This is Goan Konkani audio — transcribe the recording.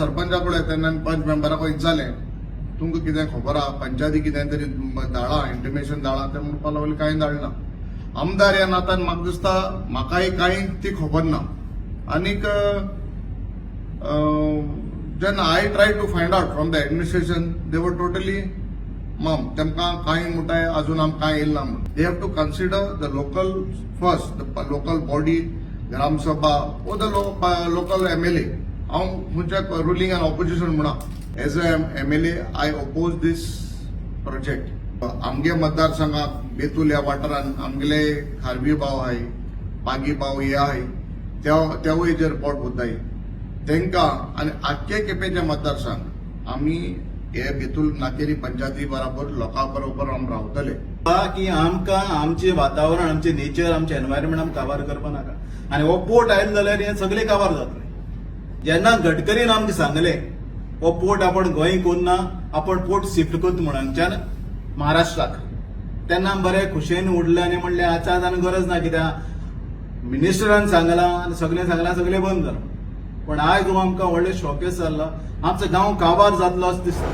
सरपंचा कडेन तेन्ना आनी पंच मेंबराक विचारलें, तुमकां कितें खबर आहा, पंचायती कितें तरी धाडा, इंटिमेशन धाडा. ते म्हणपाक लागले, कांय धाडना. आमदार ह्या नात्यान म्हाका दिसता म्हाकाय कांय ती खबर ना. आनीक जेन्ना I try to find out from the administration, they were totally mum. तेमकां कांय म्हणटाय, अजून आमकां कांय येयला ना म्हूण. They have to consider the local first, the local body, Gram Sabha or the local MLA. हांव खंयच्या रुलींग आनी ऑपोजिशन म्हणा, as a MLA I oppose this project. आमगे मतदारसंघात बेतूल ह्या वाठारान आमगेले खारवी भाव आहाय, पागी भाव हे आहाय, तेवूय हेजेर पोट भरताय तेंकां. आनी आख्खे केपेंच्या मतदारसंघ आमी हे बेतूल नाकेरी पंचायती बराबर, लोकां बरोबर आमी रावतले. की आमकां आमचें वातावरण, आमचें नेचर, आमचें एनवायरमेंट आमकां काबार करपा नाका. आनी हो पोर्ट आयलो जाल्यार हें सगळें काबार जातलें. जेन्ना गडकरीन आमकां सांगलें, हो पोर्ट आपण गोंय कोन्ना, आपण पोर्ट शिफ्ट करता म्हूण हांगच्यान महाराष्ट्राक, तेन्ना आमी बरे खुशयेन उडले आनी म्हणलें, आतां आनी गरज ना, कित्याक मिनिस्टरान सांगलां आनी सगळें सांगलां, सगळें बंद जालां. पण आयज हो आमकां व्हडलें शॉकेस जाल्लो. आमचो गांव काबार जातलो अशें दिसता.